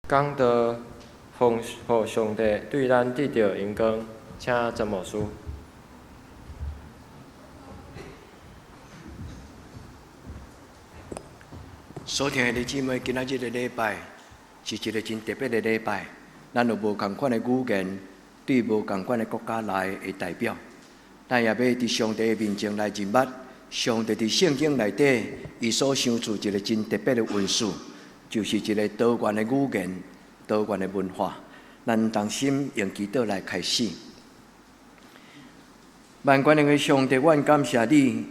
講道予上帝對咱得著榮光，請曾牧師。所聽的弟兄姊妹，今仔日的禮拜是一个真特別的禮拜。咱有無仝款的語言，對無仝款的國家來的代表，咱也欲佇上帝的面前來認捌上帝佇聖經內底，伊所賞賜一个真特別的恩賜，就是一个多元的語言、多元的文化。咱同心用祈禱來開始。萬全能的上帝，阮感謝你。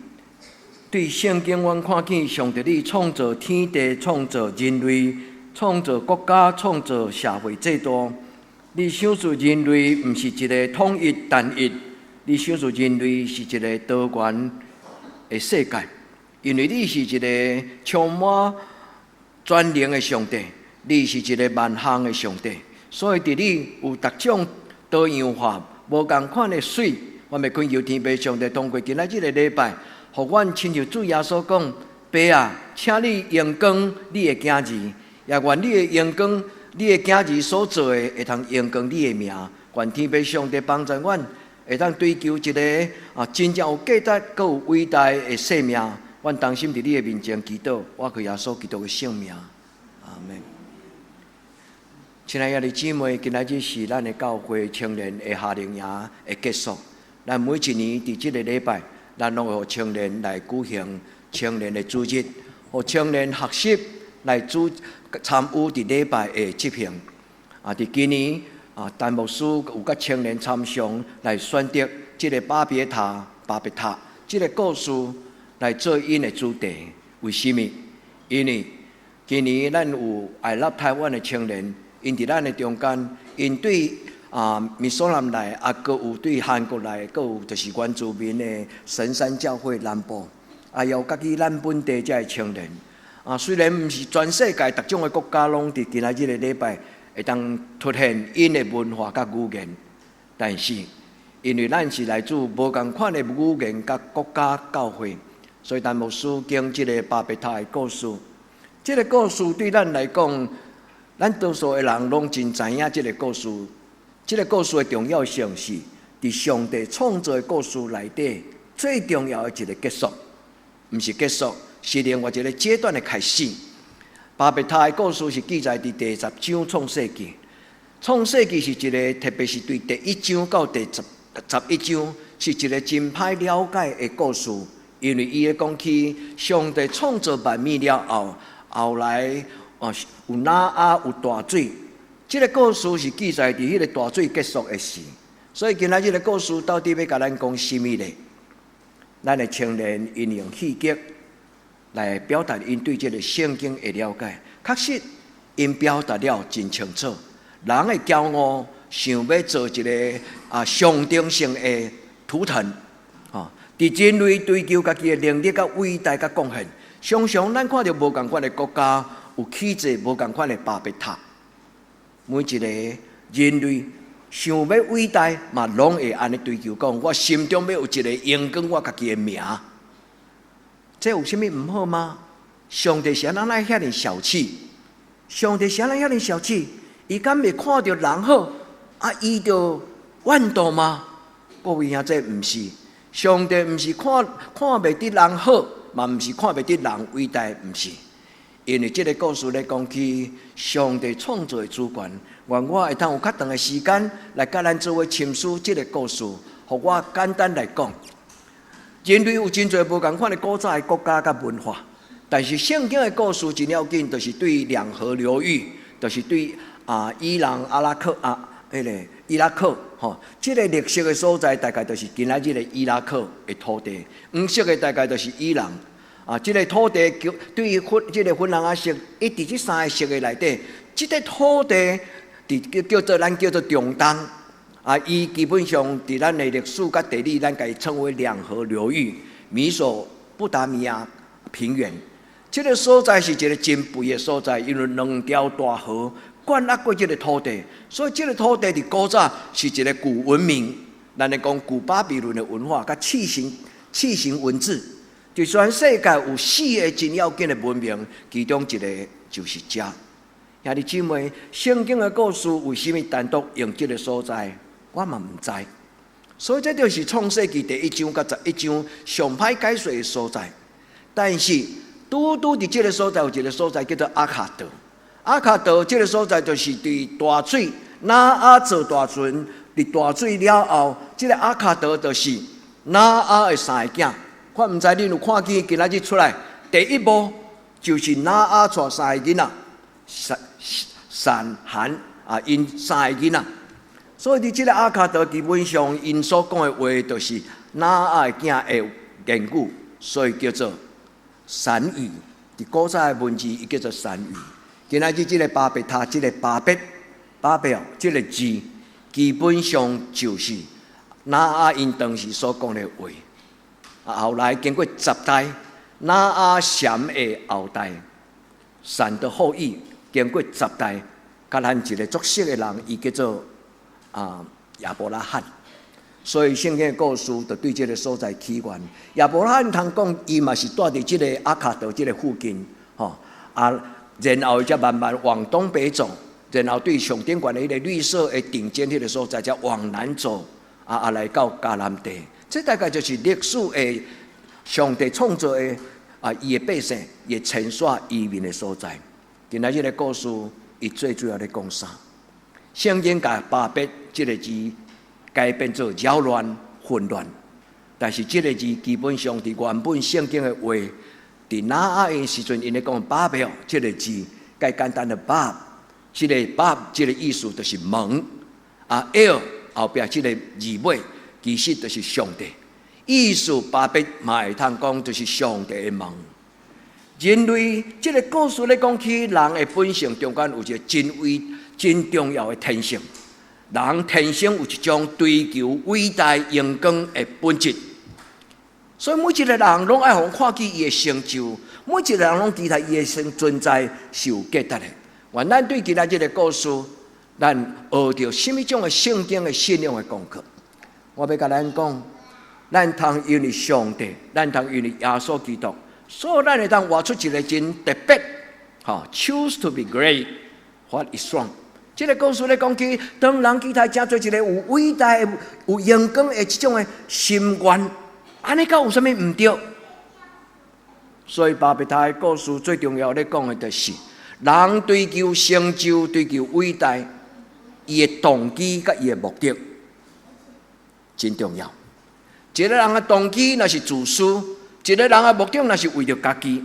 對聖經，阮看見上帝你創造天地、創造人類、創造國家、創造社會制度。你賞賜人類，毋是一个統一單一，你賞賜人類是一个多元的世界。因為你是一个充滿全能的上帝，你是一个萬項的上帝，所以佇你有逐種多樣化、無仝款的媠。我欲懇求天父上帝通過今仔這个禮拜，予阮親像主耶穌講：爸啊，請你榮光你的囝兒，也願你的榮光，你的囝兒所做的會通榮光你的名。願天父上帝幫助阮，會當追求一个啊真正有價值、閣有偉大的生命。阮同心佇你的面前祈禱，我靠耶穌基督的聖名，阿門。親愛的姊妹，今仔日是咱的教會青年的夏令營的結束。咱每一年佇這个禮拜，咱攏會予青年來舉行青年的主日，予青年學習來主參與佇禮拜的執行。啊，佇今年啊，陳牧師有佮青年參詳來選擇這个巴別塔、巴別塔這个故事來做𪜶的主題。為啥物？因為今年咱有愛納台灣的青年，𪜶佇咱的中間，𪜶對啊密蘇林來，啊，閣有對韓國來，閣有就是原住民的神山教會南部，啊，也有家己咱本地遮的青年。啊，雖然毋是全世界逐種的國家攏佇今仔日的禮拜會當凸顯𪜶的文化佮語言，但是因為咱是來自無仝款的語言佮國家教會，所以陳牧師揀這个巴別塔的故事。這个故事對咱來講，咱多數的人攏真知影這个故事。這个故事的重要性是，佇上帝創造的故事內底最重要的一个結束，毋是結束，是另外一个階段的開始。巴別塔的故事是記載佇第十章創世記。創世記是一个，特別是對第一章到第十一章，是一个真歹了解的故事，因為伊咧講起上帝創造萬物了後，後來哦有挪亞有大水，這个故事是記載佇彼个大水結束的時，所以今仔日个故事到底欲共咱講啥物呢？咱的青年𪜶用戲劇來表達𪜶對這个聖經的了解，確實𪜶表達了真清楚。人的驕傲，想欲做一个啊象徵性的圖騰，吼，佇人類追求家己的能力、佮偉大、佮貢獻，常常咱看著無仝款的國家有起座無仝款的巴別塔。每一个人類想欲偉大，嘛攏會按呢追求講，我心中欲有一个榮光，我家己的名。這有啥物毋好嗎？上帝是按怎遐爾小氣？上帝是按怎遐爾小氣？伊敢會看著人好，啊，伊就怨妒嗎？各位兄弟，毋是，上帝毋是看看袂得人好，嘛毋是看袂得人偉大，毋是。因為這个故事咧講起上帝創造的主權，願我會通有較長的時間來佮咱做伙深思這个故事。予我簡單來講，人類有真濟無仝款的古早的國家佮文化，但是聖經的故事真要緊，就是對兩河流域，就是對啊伊朗、阿拉克啊，彼个伊拉克吼，這个綠色的所在大概就是今仔日的伊拉克的土地，黃色的大概就是伊朗。啊，這个土地叫對粉，這个粉紅仔色，一佇這三个色的內底，這个土地佇叫叫做咱叫做中東。啊，伊基本上佇咱的歷史佮地理，咱共伊稱為兩河流域、米索不達米亞平原。這个所在是一个真肥的所在，因為兩條大河貫壓過這个土地，所以這个土地佇古早是一个古文明，咱來講古巴比倫的文化佮楔形楔形文字。佇全世界有四个真要緊的文明，其中一个就是遮。兄弟姊妹，聖經的故事為啥物單獨用這个所在？我嘛毋知。所以這就是創世記第一章佮11章上歹解說的所在。但是拄拄佇這个所在有一个所在叫做亞卡道。亞卡道這个所在就是佇大水，挪亞造大船，佇大水了後，這个亞卡道就是挪亞的三个囝。我毋知恁有看見今仔日出來第一幕就是挪亞帶三个囡仔，閃、閃、含啊，𪜶三个囡仔。所以佇這个亞卡道基本上，𪜶所講的話就是挪亞的囝的言語，所以叫做閃語。佇古早的文字，伊叫做閃語。今仔日這个巴別塔，這个巴別、巴別這个字，基本上就是挪亞𪜶當時所講的話。啊，後來經過10代，挪亞閃的後代，閃的後裔，經過十代，佮咱一个足熟的人，伊叫做亞伯拉罕。所以聖經的故事就對這个所在起源。亞伯拉罕通講，伊嘛是住佇這个亞卡道這个附近，吼啊，然後伊才慢慢往東北走，然後對上頂懸的彼个綠色的頂尖彼个所在，才往南走，啊，來到迦南地。這大概就是歷史的上帝創造的啊，伊的百姓，伊的遷徙移民的所在。今仔日的故事，伊最主要咧講啥？聖經共巴別這个字改變做擾亂、混亂，但是這个字基本上佇原本聖經的話，佇挪亞的時陣，𪜶咧講巴別這个字，較簡單的巴，這个巴這个意思就是門啊，El 後壁這个字尾其實就是上帝，意思巴別嘛會通講就是上帝的門。人類這个故事咧講起人的本性中間有一个真偉、真重要的天性。人天生有一種追求偉大榮光的本質，所以每一个人攏愛予看見伊的成就，每一个人攏期待伊的生存在是有價值的。願咱對今仔這个故事，咱學著啥物種的聖經的信仰的功課。我欲共咱講，咱通因為上帝，咱通因為耶穌基督，所以咱會當活出一个真特別。吼，choose to be great，what is wrong？這个故事咧講起，當人期待成做一个有偉大、有榮光的這種的心願，按呢敢有啥物毋對？所以巴別塔的故事最重要咧講的就是，人追求成就、追求偉大，伊的動機佮伊的目的真重要。一个人的動機若是自私，一个人的目的若是為著家己，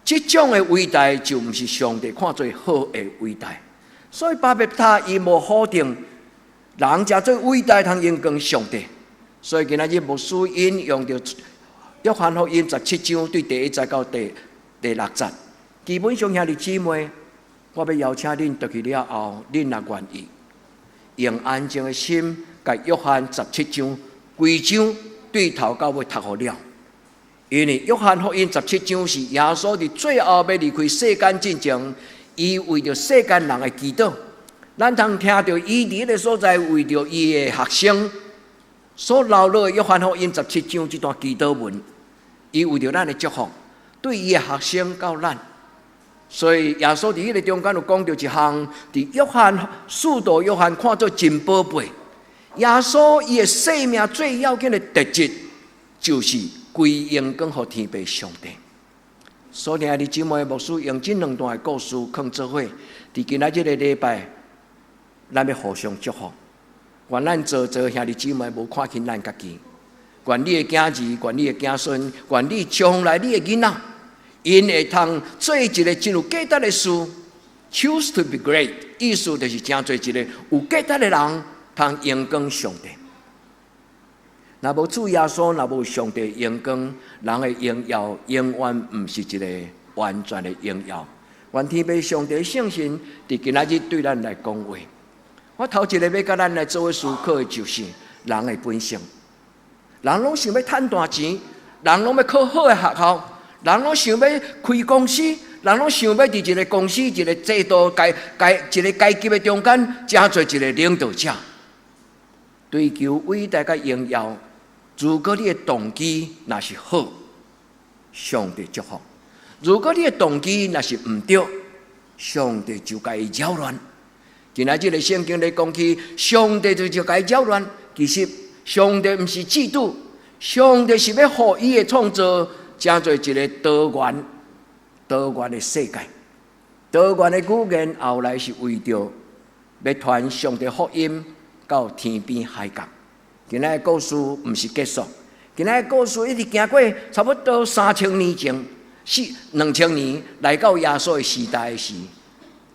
這種的偉大就毋是上帝看做好的偉大。所以巴別塔伊無否定人成做偉大通榮光上帝。所以今仔日牧師引用著約翰福音十七章對第一節到第六節，基本上兄弟姊妹，我欲邀請恁轉去了後，恁若願意，用安靜的心，共約翰十七章規章對頭到尾讀予了。因為約翰福音十七章是耶穌佇最後欲離開世間進前，伊為著世間人的祈禱，咱通聽著伊佇彼个所在為著伊的學生所留落的約翰福音十七章這段祈禱文，伊為著咱的祝福，對伊的學生到咱，所以耶穌佇彼个中間有講著一項，佇約翰使徒約翰看做真寶貝。耶穌伊的生命最要緊的特質，就是歸榮光予天父上帝。所以，兄弟姊妹，牧師用這兩段的故事囥做伙，佇今仔這个禮拜，咱欲互相祝福。願咱座座兄弟姊妹無看輕咱家己，願你的囝兒，願你的囝孫，願你將來你的囡仔，𪜶會通做一个真有價值的事，choose to be great，意思就是成做一个有價值的人，通榮光上帝。若無主耶穌，若無上帝榮光，人的榮耀永遠毋是一個完全的榮耀。願天父上帝聖神佇今仔日對咱來講話。我頭一個欲共咱來做伙思考的就是人的本性。人攏想欲趁大錢，人攏欲考好的學校，人攏想欲開公司，人攏想欲佇一个公司、一个制度、階階一个階級的中間，成做一个領導者，追求偉大佮榮耀。如果你的動機若是好，上帝祝福；如果你的動機若是毋對，上帝就共伊擾亂。今仔這个聖經咧講起，上帝就共伊擾亂。其實上帝毋是嫉妒，上帝是欲予伊的創造，成做一个多元、多元的世界。多元的語言後來是為著欲傳上帝福音到天邊海角。今仔的故事毋是結束，今仔的故事一直行過差不多3000年前，四2000年來到耶穌的時代時，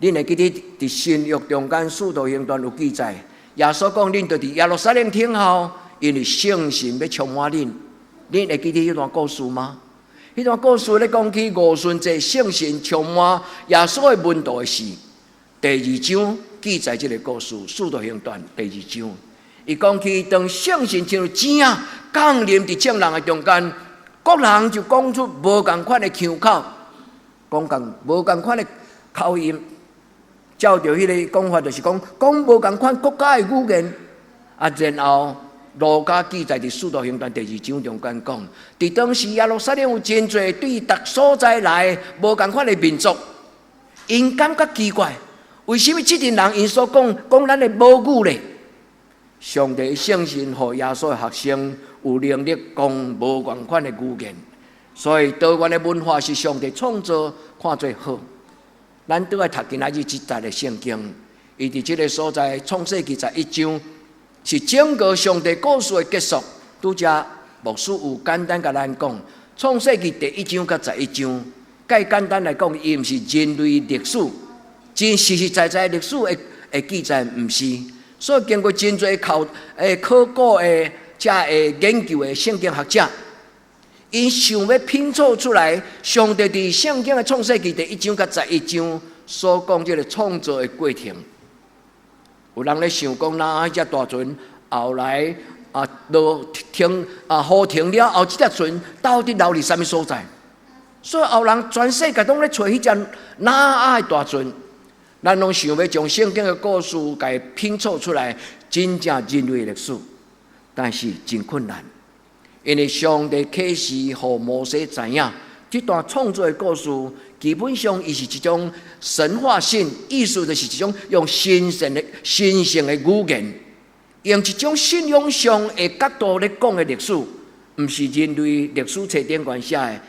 恁會記得佇新約中間使徒行傳有記載，耶穌講恁著佇耶路撒冷等候，因為聖神欲充滿恁。恁會記得彼段故事嗎？彼段故事咧講起五旬節聖神充滿耶穌的門徒的事。第二章記載這个故事，使徒行傳第二章，伊講起當聖神親像井降臨佇眾人的中間，各人就講出無仝款的腔口，講仝無仝款的口音，照著彼个講法，就是講講無仝款國家的語言，啊，然後路加記載佇使徒行傳第二章中間講，佇當時耶路撒冷有真濟對逐所在來無仝款的民族，𪜶感覺奇怪，為啥物這陣人𪜶所講講咱的母語咧？上帝聖神予耶穌的學生有能力講無仝款的語言，所以多元的文化是上帝創造看做好。咱倒來讀今仔日這節的聖經，伊佇這个所在創世記十一章，是整個上帝故事的結束。拄才牧師有簡單共咱講，創世記第一章佮十一章，較簡單來講，伊毋是人類歷史，真實實在在歷史的的記載，毋是。所以經過真濟考誒考古的遮個研究的聖經學者，𪜶想欲拼湊出來，上帝佇聖經的創世記第一章佮十一章所講這个創造的過程。有人咧想講，那彼隻大船後來啊落停啊雨停了後，這隻船到底留佇啥物所在？所以後人全世界攏咧揣彼隻挪亞的大船。咱攏想欲將聖經的故事共伊拼湊出來，真正人類歷史，但是真困難，因為上帝啟示予摩西知影，這段創造的故事基本上伊是一種神話性，意思就是一種用神聖的神聖的語言，用一種信仰上的角度咧講的歷史，毋是人類歷史冊頂懸寫的，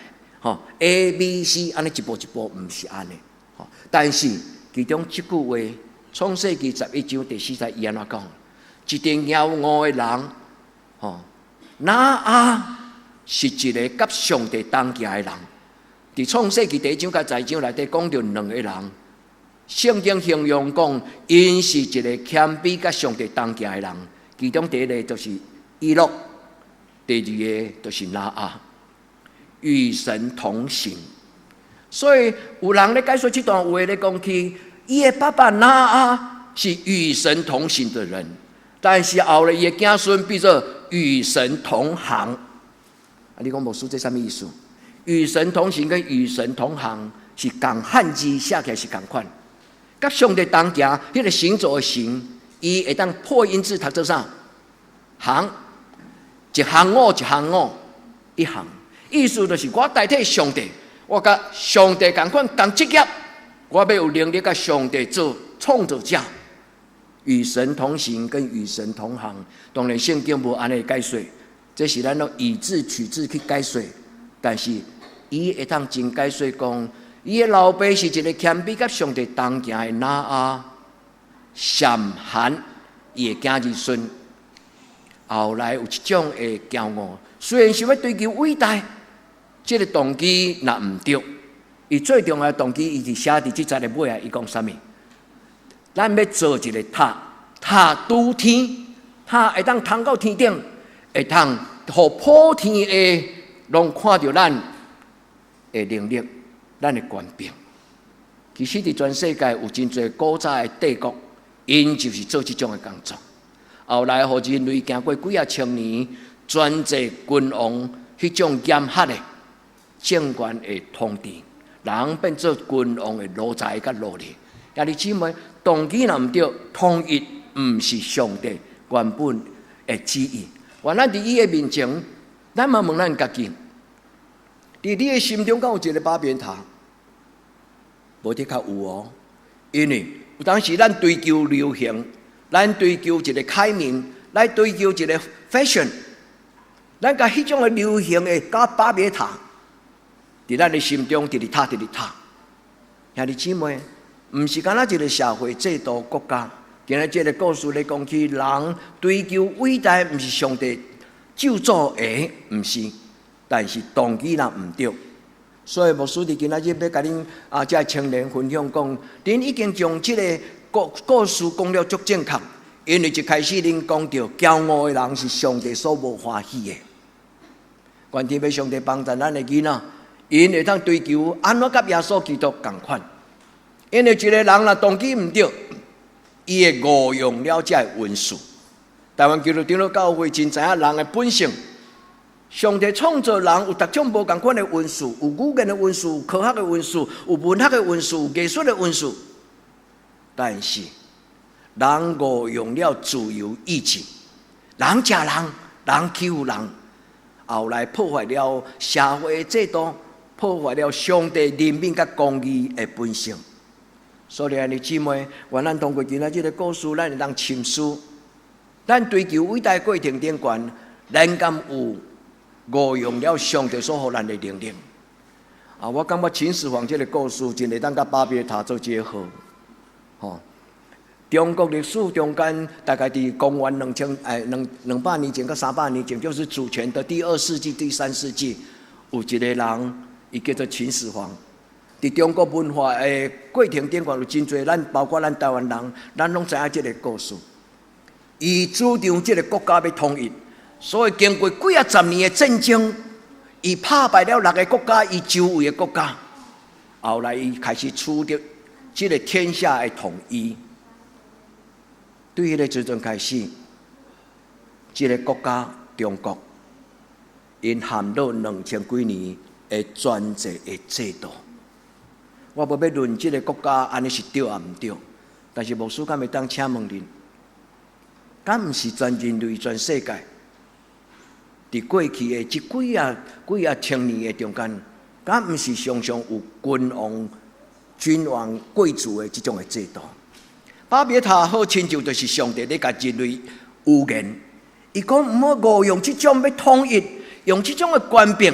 吼 A、B、C 按呢一步一步，毋是按呢，吼，但是其中這句話，創世記十一章第四節伊按怎講？一定有五个人，吼，挪亞是一个佮上帝同行的人。佇創世記第一章佮十二章內底講著兩个人，聖經形容講，𪜶是一个謙卑佮上帝同行的人。其中第一个就是以諾，第二個就是挪亞，與神同行。所以有人咧解說這段話咧講起，伊的爸爸挪亞是與神同行的人，但是後來伊的子孫變做與神同行。啊，你講牧師這啥物意思？與神同行跟與神同行是仝漢字寫起來是仝款，佮上帝同行，彼个行走的行，伊會當破音字讀做啥？行，一行五一行五，一行，意思就是我代替上帝，我佮上帝仝款仝職業，我欲有能力佮上帝做創造者，與神同行跟與神同行，當然聖經無按呢解說，這是咱攏以字取字去解說，但是伊會當真解說講，伊的老爸是一个謙卑佮上帝同行的挪亞，閃含伊的囝兒孫，後來有這種的驕傲，雖然想欲追求偉大，這个動機若毋對，伊最重要的動機，伊佇寫佇這節的尾仔，伊講啥物？咱欲造一个塔，塔拄天，塔會當通到天頂，會當予普天的攏看著咱的能力，咱的權柄。其實佇全世界有真濟古早的帝國，𪜶就是做這種的工作。後來，予人類經過幾仔千年專制君王彼種嚴苛的政權的統治，人變做君王的奴才佮奴隸。兄弟姊妹，動機若毋對，統一毋是上帝原本的旨意。原來佇伊的面前，咱嘛問咱家己：佇你的心中敢有一个巴別塔？無的確有哦。因為有當時咱追求流行，咱追求一個開明，來追求一個 fashion，咱共彼種的流行的佮巴別塔，佇咱的心中直直塔直直塔。兄弟姊妹，毋是干焦一个社會制度國家。今日這个故事咧講起，人追求偉大，毋是上帝咒詛的，毋是，但是動機若毋對。所以牧師佇今仔日欲共恁啊，這青年分享講，恁已經將這个故事講了足正確，因為一開始恁講著驕傲的人是上帝所無歡喜的。願天父上帝幫助咱的囡仔，𪜶會當追求按怎佮耶穌基督仝款。因為一個人若動機毋對，伊會誤用了這个恩賜。台灣基督長老教會真知影人的本性。上帝創造人有逐種無仝款的恩賜，有語言的恩賜，有科學的恩賜，有文學的恩賜，有藝術的恩賜。但是人誤用了自由意志，人食人，人欺負人，後來破壞了社會制度，破壞了上帝憐憫佮公義的本性。所以，兄弟姊妹，願咱通過今仔這个故事，咱會當深思，咱追求偉大過程頂懸，咱敢有誤用了上帝所予咱的能力？啊，我感覺秦始皇這个故事真會當佮巴別塔做結合，吼。中國歷史中間，大概佇公元兩千哎兩兩百年前到300年前，就是主前的第二世紀、第三世紀，有一个人，伊叫做秦始皇。佇中國文化的過程頂懸，有真濟咱包括咱台灣人，咱攏知影這个故事。伊主張這个國家欲統一，所以經過幾仔十年的戰爭，伊拍敗了六个國家，伊周圍的國家。後來伊開始取得這个天下的統一。對彼个時陣開始，這个國家中國，𪜶陷入兩千幾年的專制的制度。我無欲論這个國家按呢是對抑毋對，但是牧師敢會當請問恁，敢毋是全人類全世界，佇過去的這幾仔幾仔千年的中間，敢毋是常常有君王、君王、貴族的這種的制度？巴別塔好親像就是上帝咧共人類預言，伊講毋好誤用這種欲統一，用這種的權柄，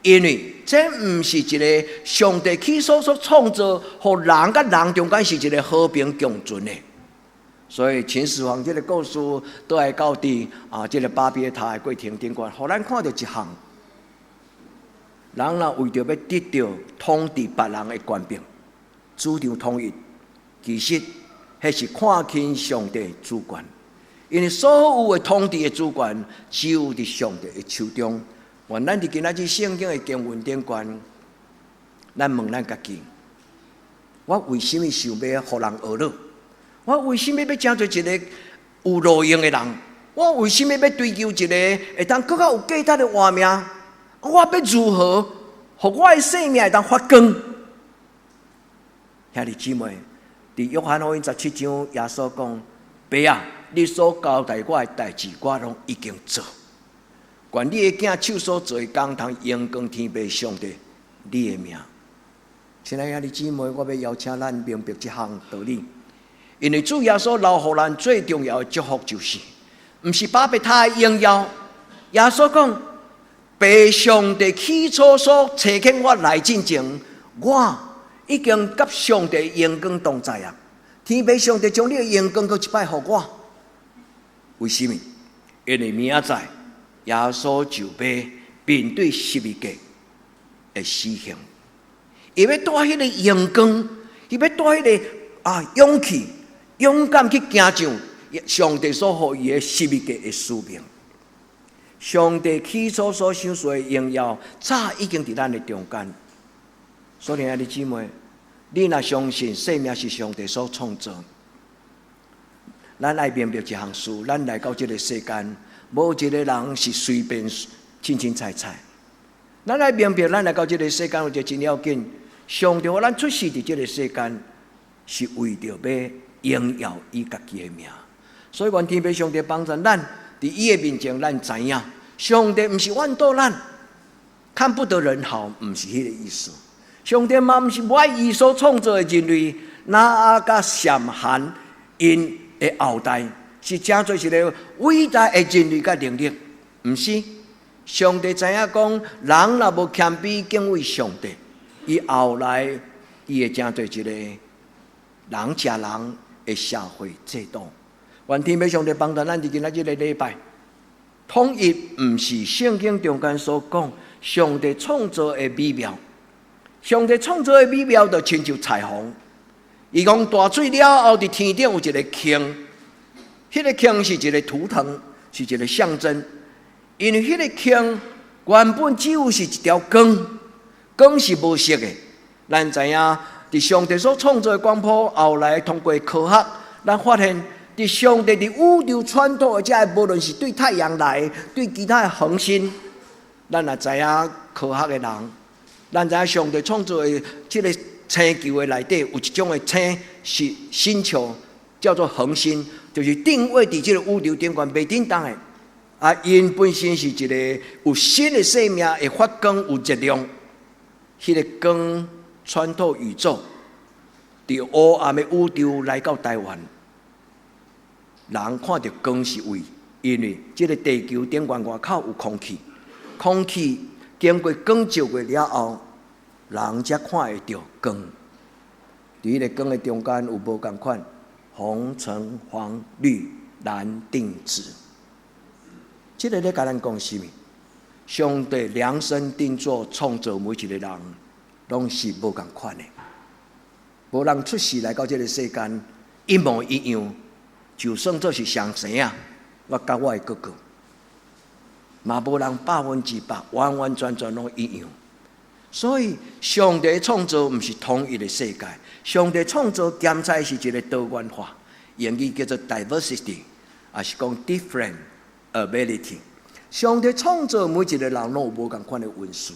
因為這毋是一个上帝起初所創造，予人佮人中間是一个和平共存的。所以秦始皇這个故事，都來到佇啊這个巴別塔的過程頂懸，予咱看著一項，人若為著欲得著統治別人的權柄，主張統一，其實彼是看輕上帝主權，因為所有的統治的主權，只有佇上帝的手中。願咱佇今仔日聖經的經文頂懸，咱問咱家己：我為啥物想欲予人呵咾？我為啥物欲成做一个有路用的人？我為啥物欲追求一个會當閣較有價值的活命？我欲如何，予我的生命會當發光？兄弟姊妹，佇約翰福音17章，耶穌講：爸啊，你所交代我的代誌，我攏已經做。願你的囝手所做的工，通榮光天父上帝，你的名。親愛兄弟姊妹，我欲邀請咱明白這項道理，因為主耶穌留予咱最重要的祝福就是，毋是巴別塔的榮耀。耶穌講：父上帝起初所差遣我來進前，我已經佮上帝榮光同在啊！天父上帝將你的榮光閣一擺予我，為啥物？因為明仔載耶穌就欲面對十字架的死刑，伊欲帶彼个榮光，伊欲帶彼个啊勇氣、勇敢去行上上帝所予伊的十字架的使命。上帝起初所賞賜的榮耀，早已經佇咱的中間。所以，兄弟姊妹，你若相信生命是上帝所創造，咱愛明白一項事：咱來到這个世間，無一个人是隨便凊凊彩彩。咱愛明白，咱來到這个世間有一个真要緊，上帝予咱出世佇這个世間，是為著欲榮耀伊家己的名。所以，願天父上帝幫助咱，佇伊的面前，咱知影，上帝毋是怨妒咱，看不得人好，毋是彼个意思。上帝嘛毋是無愛伊所創造的人類，挪亞佮閃含𪜶的後代，是成做一個偉大的人類佮能力，毋是？上帝知影講，人若無謙卑敬畏上帝，伊後來伊會成做一個人食人的社會制度。願天父上帝幫助咱佇今仔這個禮拜，統一毋是聖經中間所講上帝創造的美妙。上帝創造的美妙就親像彩虹。伊講大水了後，佇天頂有一個坑，彼個坑是一個圖騰，是一個象徵。因為彼個坑原本只有是一條光，光是無色的。咱知影，佇上帝所創造的光譜，後來通過科學，咱發現，佇上帝佇宇宙穿透的這個，無論是對太陽來，對其他的恆星，咱也知影科學的人，咱知影上帝創造的這個星球的內底有一種的星是星球，叫做恆星，就是定位佇這個宇宙頂懸袂振動的。啊，𪜶本身是一個有新的生命，會發光有熱量，彼個光穿透宇宙，佇黑暗的宇宙來到台灣，人看著光是為，因為這個地球頂懸外口有空氣，空氣經過光照過了後，人才看會著光。佇彼個光的中間有無仝款，紅橙黃綠藍靛紫。這個咧共咱講啥物？上帝量身定做創造每一個人，攏是無仝款的。無人出世來到這個世間一模一樣，就算做是雙生仔，我佮我的哥哥，嘛無人100%完完全全攏一樣。所以，上帝創造毋是統一的世界，上帝創造兼採是一個多元化，英語叫做 diversity，也是講 different ability。上帝創造每一個人攏有無仝款的恩賜，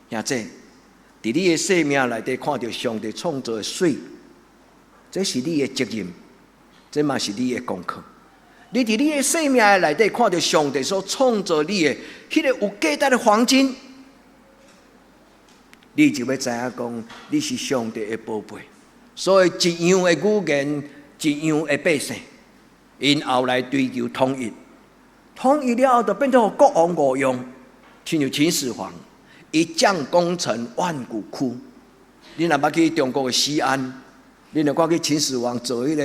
兄弟，佇你的生命內底看著上帝創造的媠，這是你的責任，這嘛是你的功課。你佇你的生命內底看著上帝所創造你的彼個有價值的黃金，你就欲知影講你是上帝的寶貝。所以一樣的語言，一樣的百姓，𪜶後來追求統一。統一了後，就變做國王誤用，親像秦始皇，一將功成萬骨枯。你若捌去中國的西安，你若看見秦始皇做彼個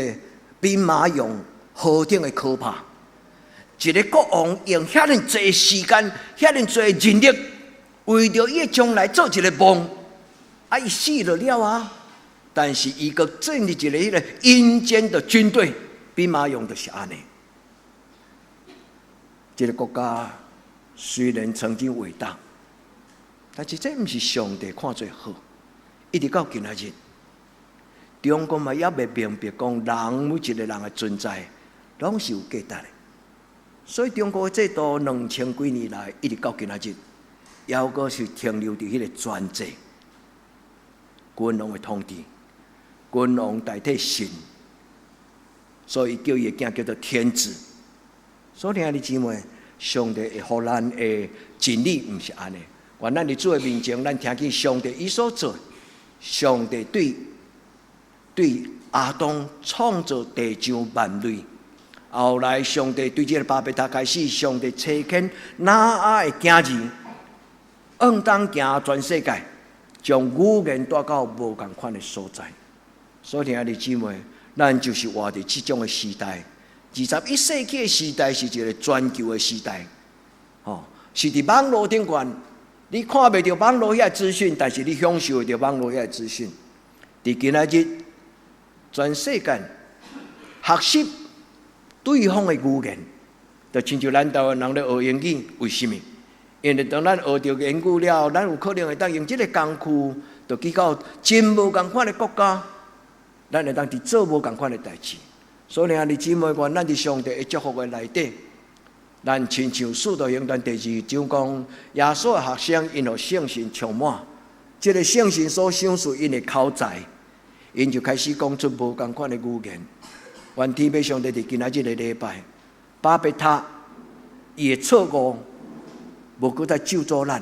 兵馬俑，何等的可怕！一個國王用遐爾濟時間、遐爾濟人力，為著伊的將來做一個夢，啊，伊死就了啊！但是伊閣建立一個彼個陰間的軍隊，兵馬俑就是按呢。這個國家雖然曾經偉大，但是這毋是上帝看做好。一直到今仔日，中國嘛猶未明白講人每一個人的存在，攏是有價值的。所以中國的制度2000幾年來，一直到今仔日，猶閣是停留佇彼個專制、君王的統治，君王代替神，所以叫伊的囝叫做天子。所以兄弟姊妹，上帝會予咱的真理毋是按呢。願咱佇主的面前，咱聽見上帝伊所做，上帝對亞當創造地上萬類，後來上帝對這個巴別塔開始，上帝差遣挪亞的囝兒，應當行全世界，將語言帶到無仝款的所在。所以兄弟姊妹，咱就是活佇這種的時代。21世紀的時代是一個全球的時代，吼，是佇網路頂懸，你看袂著網路遐資訊，但是你享受會著網路遐資訊。佇今仔日，全世界學習對方的語言，就親像咱台灣人咧學英語，為啥物？因為當咱學著英語了後，咱有可能會當用這個工具，就去到真無仝款的國家，咱會當佇做無仝款的代誌。所以兄弟姊妹，願咱佇上帝的祝福的內底，咱親像使徒行傳第二章講，耶穌的學生𪜶予聖神充滿，這個聖神所賞賜𪜶的口才，𪜶就開始講出無仝款的語言。願天父上帝佇今仔這個禮拜，巴別塔伊的錯誤無閣再咒詛咱，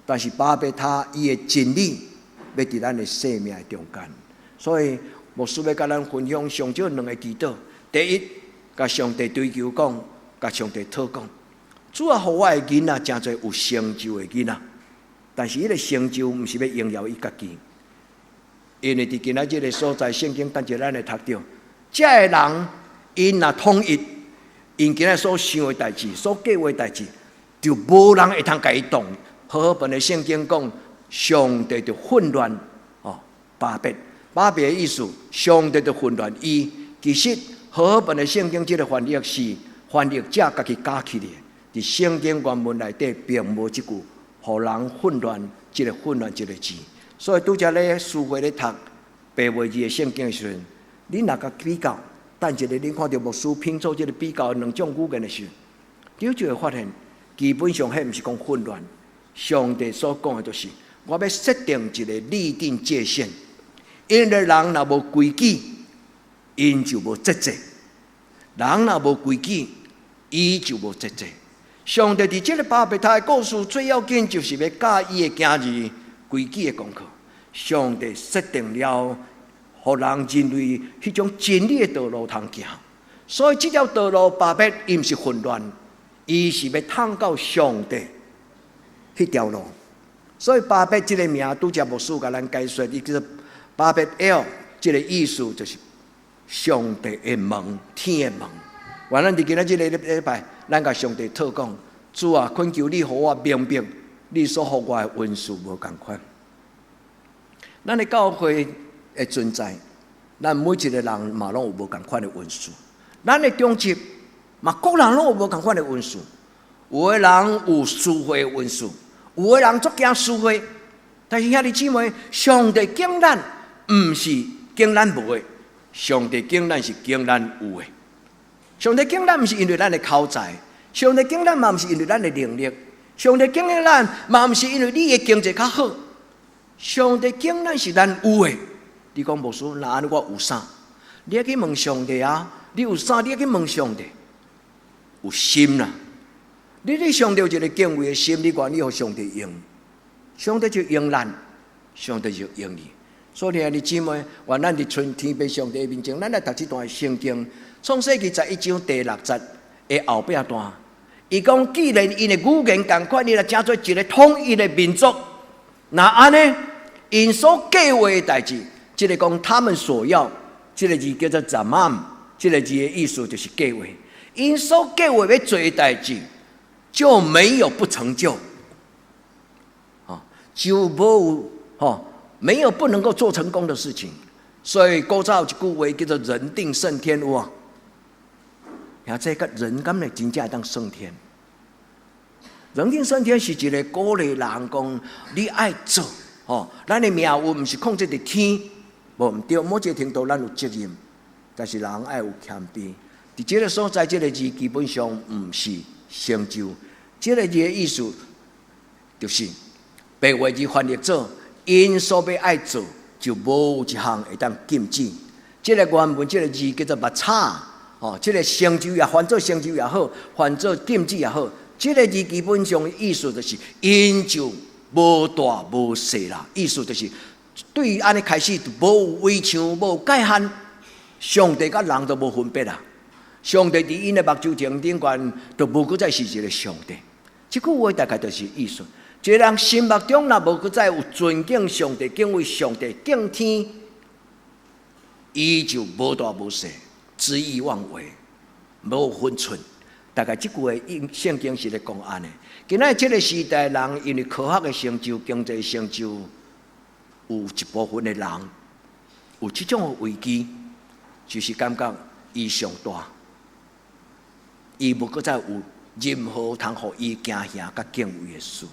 但是巴別塔伊的真理欲佇咱的生命中間，所以。牧師欲佮咱分享上少兩個祈禱。第一，共上帝追求講，共上帝討講，主啊，予我的囡仔成做有成就的囡仔。但是彼个成就毋是欲榮耀伊家己，因為佇今仔這个所在，聖經等一下咱會讀著，這个人𪜶若統一，𪜶今仔所想的代誌、所計畫的代誌，就無人會通共伊擋。和合本的聖經講，上帝就混亂哦，巴別，巴別的意思，上帝就混亂伊。其實和合本的聖經這个翻譯是翻譯者家己加起來的，佇聖經原文內底並無這句，予人混亂，這个混亂這个字。所以拄才咧書會咧讀白話字的聖經的時陣，你若共比較，等一下你看著牧師拼湊這个比較兩種語言的時陣，你就會發現，基本上彼毋是講混亂。上帝所講的就是，我欲設定一個立定界限，因為人若無規矩，𪜶就無節制；人若無規矩，伊就無節制。上帝佇這个巴別塔的故事最要緊，就是欲教伊的囝兒規矩的功課。上帝設定了，予人人類彼種真理的道路通行。所以這條道路巴別伊毋是混亂，伊是欲通到上帝彼條路。所以巴別這个名，拄才牧師共咱解說，伊叫做巴別埃，這个意思就是上帝的門，天的門。願咱佇今仔這个禮拜，咱共上帝討講，主啊，懇求你予我明白，你所予我的恩賜無仝款。咱的教會的存在，咱每一个人嘛攏有無仝款的恩賜。咱的長執嘛，各人攏有無仝款的恩賜。有的人有施惠的恩賜，有的人足驚施惠。但是兄弟姊妹，上帝揀咱，毋是揀咱無的，上帝揀咱是揀咱有的。上帝揀咱毋是因為咱的口才，上帝揀咱嘛毋是因為咱的能力，上帝揀咱嘛毋是因為你的經濟較好。上帝揀咱是咱有的。你講牧師，那按呢我有啥？你愛去問上帝啊！你有啥？你愛去問上帝。有心啦！你對上帝有一个敬畏的心，你願意予上帝用，上帝就用咱，上帝就用你。所以兄弟姊妹，願咱佇春天父上帝面前，咱來讀這段聖經，創世記十一章第六節的後壁段。伊講，既然𪜶的語言仝款，伊來成做一个統一的民族，若按呢，𪜶所計劃的代誌，這个講他們所要，這个字叫做 “zamam”，這个字的意思就是計劃。𪜶所計劃欲做的代誌，就沒有不成就，啊，就無吼，沒有不能夠做成功的事情。所以古早有一句話叫做“人定勝天”，有無？啊，這个人敢會真正會當勝天？人定勝天是一个鼓勵人講，你愛做，吼，咱的命運毋是控制佇天，無毋對，某一个程度咱有責任，但是人愛有謙卑。佇這个所在，這个字基本上毋是成就，這个字的意思就是白話字翻譯做，𪜶所欲愛做，就無一項會當禁止。這个原文這个字叫做目叉，哦，這个成就也翻做成就也好，翻做禁止也好。這个字基本上意思就是，𪜶就無大無細啦。意思就是，對按呢開始就無圍牆、無界限，上帝佮人都無分別啦。上帝佇𪜶的目睭前頂懸，就無閣再是一个上帝。這句話大概就是意思。一个人心目中若無閣再有尊敬上帝、敬畏上帝、敬天，伊就無大無細，恣意妄為，無分寸。大概這句話，聖經是咧講按呢。今仔這个時代人，因為科學的成就、經濟成就，有一部分的人有這種的危機，就是感覺伊上大，伊無閣再有任何通予伊驚嚇佮敬畏的事。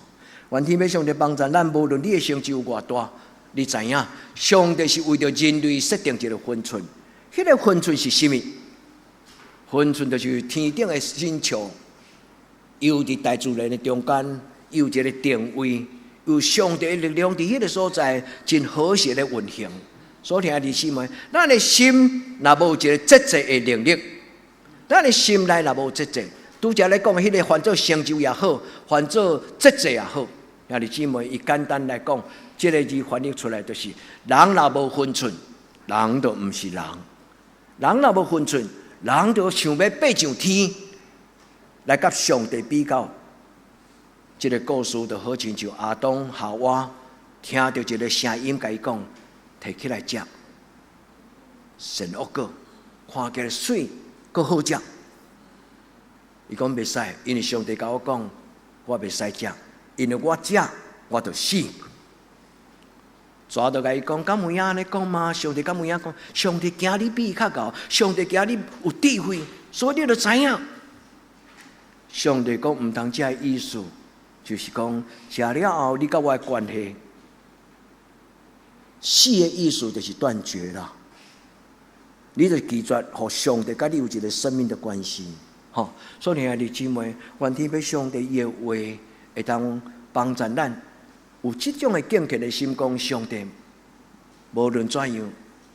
願天父上帝幫助咱，無論你的成就有偌大，你知影，上帝是為著人類設定一个分寸，彼个分寸是啥物？分寸就是天頂的星象，又佇大自然的中間，有一个定位，有上帝的力量佇彼个所在，真和諧的運行。所以兄弟姊妹，咱的心若無一个節制的能力，咱的心內若無節制，拄才咧講彼个翻做成就也好，翻做節制也好，兄弟姊妹，伊簡單來講，這个字翻譯出來就是：人若無分寸，人就毋是人。人若無分寸，人就想欲爬上天來佮上帝比較。這个故事就好親像亞當夏娃聽著一个聲音共伊講：提起來食，善惡果看起來媠，閣好食。伊講袂使，因為上帝共我講，我袂使食，因為我食我就死。蛇就共伊講，敢有影按呢講嗎？上帝敢有影講？上帝驚你比伊較𠢕，上帝驚你有智慧，所以你就知影。上帝講毋通食的意思，就是講食了後你佮我的關係，死的意思就是斷絕啦。你就拒絕予上帝佮你有一个生命的關係，吼。所以兄弟姊妹，願天父上帝伊的話會當幫助咱。有這種的敬虔的心，講上帝，無論怎樣，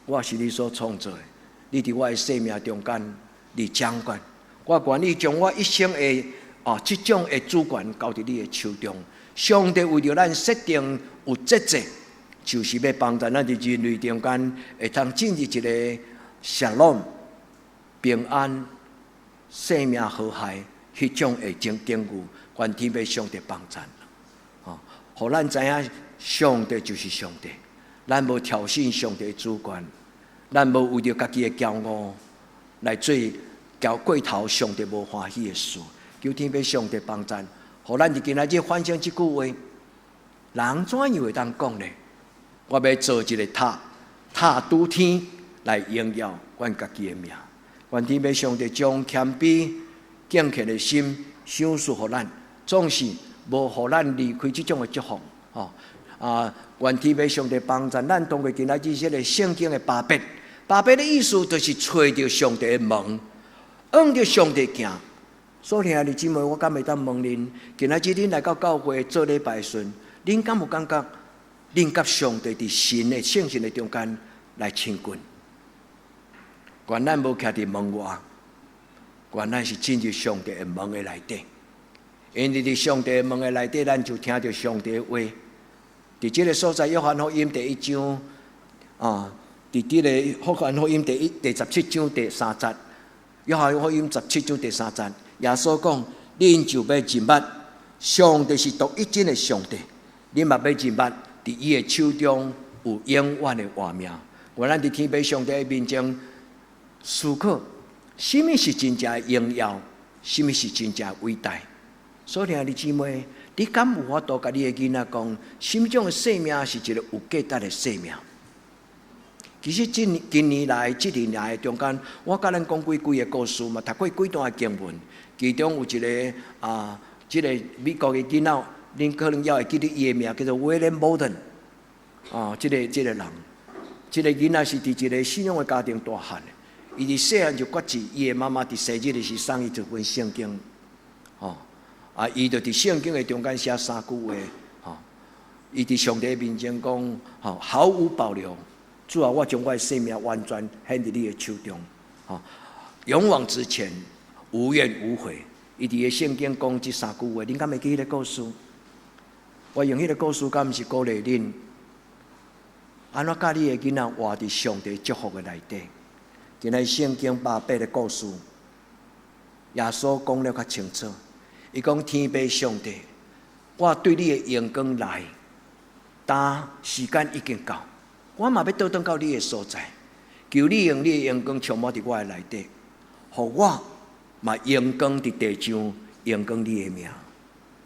我是你所創造的，你佇我的生命中間，你掌管，我願意將我一生的這種的主權交佇你的手中。上帝為著咱設定有節制，就是欲幫助咱佇人類中間會當進入一个 Shalom 平安、生命和諧彼種的境境遇，願天父上帝幫助。予咱知影，上帝就是上帝，咱無挑釁上帝的主權，咱無為著家己的驕傲來做交過頭上帝無歡喜的事。求天父上帝幫贊，予咱佇今仔日反省這句話，人怎樣會當講呢？我欲造一个塔，塔拄天來榮耀阮家己的名。願天父上帝將謙卑敬虔的心賞賜予咱，總是無予咱離開這種的祝福，吼啊！願天父上帝幫助咱通過今仔日這个聖經的巴別，巴別的意思就是揣著上帝的門，向著上帝行。所以兄弟姊妹，我敢會當問恁，今仔日恁來到教會做禮拜時陣，恁敢有感覺恁佮上帝佇神的聖神的中間來親近？願咱無徛佇門外，願咱是進入上帝的門的內底。因為佇上帝的門的內底，咱就聽著上帝的話。佇這个所在，約翰福音第一章啊，佇這个約翰福音第17章第三節，約翰福音十七章第三節，耶穌講：恁就欲認捌，上帝是獨一真的上帝，恁嘛欲認捌，佇伊的手中有永遠的活命。願咱佇天父上帝的面前思考，啥物是真正的榮耀，啥物是真正偉大。所以兄弟姊妹，你敢有法度共你的囡仔講，啥物種的生命是一个有價值的生命？其實近年來，這年來中間，我共恁講過幾个故事嘛，讀過幾段經文，其中有一个啊，這个美國的囡仔，恁可能猶會記得伊的名，叫做 William Bowden。啊，這个人，這个囡仔是佇一个信仰的家庭大漢的，伊佇細漢就決志，伊的媽媽佇生日的時送伊一本聖經，吼。啊！伊就佇聖經的中間寫三句話，吼！伊佇上帝面前講，吼，毫無保留，主啊，我將我的生命完全獻佇你的手中，吼，勇往直前，無怨無悔。伊佇个聖經講這三句話，恁敢會記彼个故事？我用彼个故事，敢毋是鼓勵恁？按怎教你的囡仔活佇上帝祝福的內底？今仔聖經巴別的故事，耶穌講了較清楚。伊講天父上帝，我對你的榮光來，但時間已經到，我嘛欲倒轉到你的所在，求你用你的榮光充滿佇我的內底，予我嘛榮光佇地上，榮光你的名。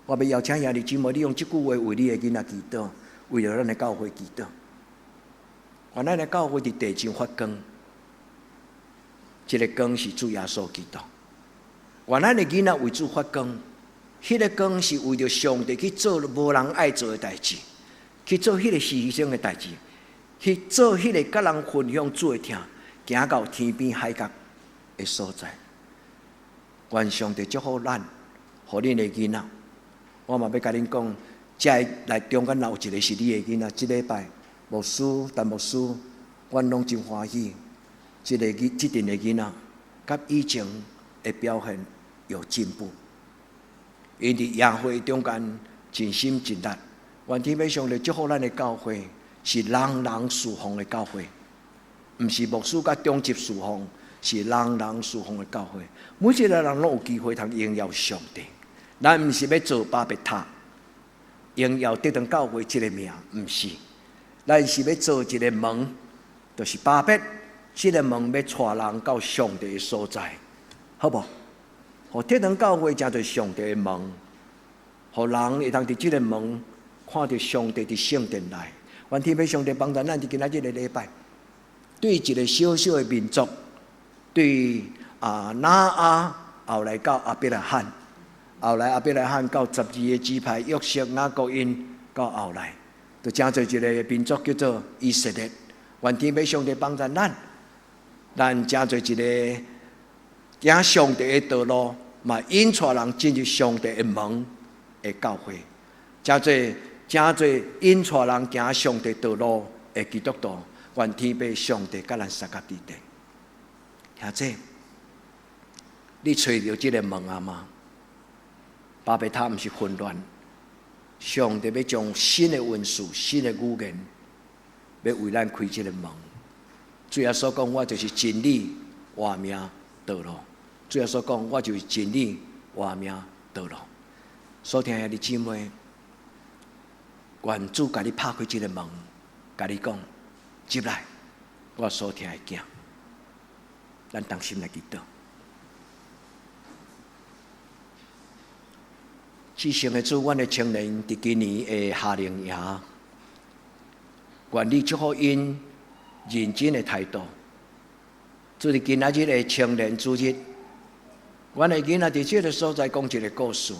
我欲邀請兄弟姊妹，你用這句話為你的囡仔祈禱，為著咱的教會祈禱。願咱的教會佇地上發光，這个光是主耶穌基督。願咱的囡仔為主發光。彼个光是為著上帝去做無人愛做的代誌，去做彼个犧牲的代誌，去做彼个佮人分享主的疼，行到天邊海角的所在。願上帝祝福咱，予恁的囡仔。我嘛欲共恁講，遮來中間若有一个是你的囡仔，這禮拜牧師、陳牧師，阮攏真歡喜。這个囡，這陣的囡仔，佮以前的表現有進步。𪜶佇耶會中間盡心盡力，願天父上帝祝福咱的教會是人人事奉的教會。毋是牧師佮長執事奉，是人人事奉的教會。每一个人攏有機會通榮耀上帝。咱毋是欲做巴別塔，榮耀得堂教會這个名，毋是。咱是欲做一个門，就是巴別，這个門欲帶人到上帝的所在，好無？予得堂教會成做上帝的門，予人會當佇這个門看著上帝佇聖殿內。願天父上帝幫助咱佇今仔日个禮拜，對一个小小的民族，對啊挪亞後來到亞伯拉罕，後來亞伯拉罕到12個支派約瑟、雅各𪜶到後來，就成做一个民族叫做以色列。願天父上帝幫助咱，咱成做一个行上帝的道路，嘛引帶人進入上帝的門的教會，成做成做引帶人行上帝道路的基督徒。願天父上帝佮咱相佮佇咧。兄弟，你揣著這个門啊嗎？巴別塔毋是混亂，上帝欲將新的恩賜、新的語言，欲為咱開這个門。主耶穌講，我就是真理、活命、道路。主耶穌講，我就是真理、活命、道路。所疼的兄弟姊妹，願主共你拍開這个門，共你講，入來，我所疼的囝，咱同心來祈禱。至聖的主，阮的青年佇今年的夏令營，願你祝福𪜶認真的態度。主佇今仔日的青年主日，阮的囡仔佇這个所在講一个故事。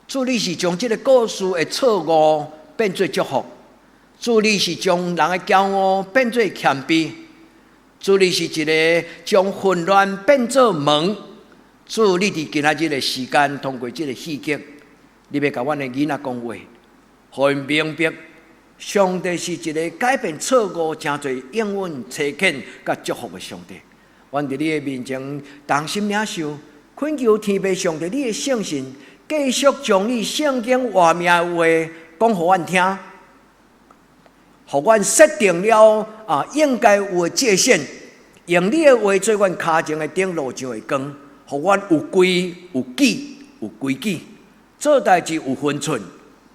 主，你是將這个故事的錯誤變做祝福。主，你是將人的驕傲變做謙卑；主，你是一个將混亂變做門。主，你佇今仔日的時間，通過這个戲劇，你欲共阮的囡仔講話，予𪜶明白，上帝是一个改變錯誤、成做應允、差遣佮祝福的上帝。阮佇你的面前同心領受，懇求天父上帝，你的聖神繼續將你聖經活命的話講予阮聽。予阮設定了啊，應該有的界限，用你的話做阮跤前的燈，路上的光，予阮有規有紀有規矩，做代誌有分寸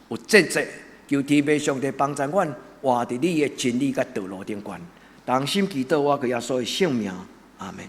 有節制。求天父上帝幫助阮活佇你的真理佮道路頂懸。同心祈禱，我閣耶穌的聖名，阿門。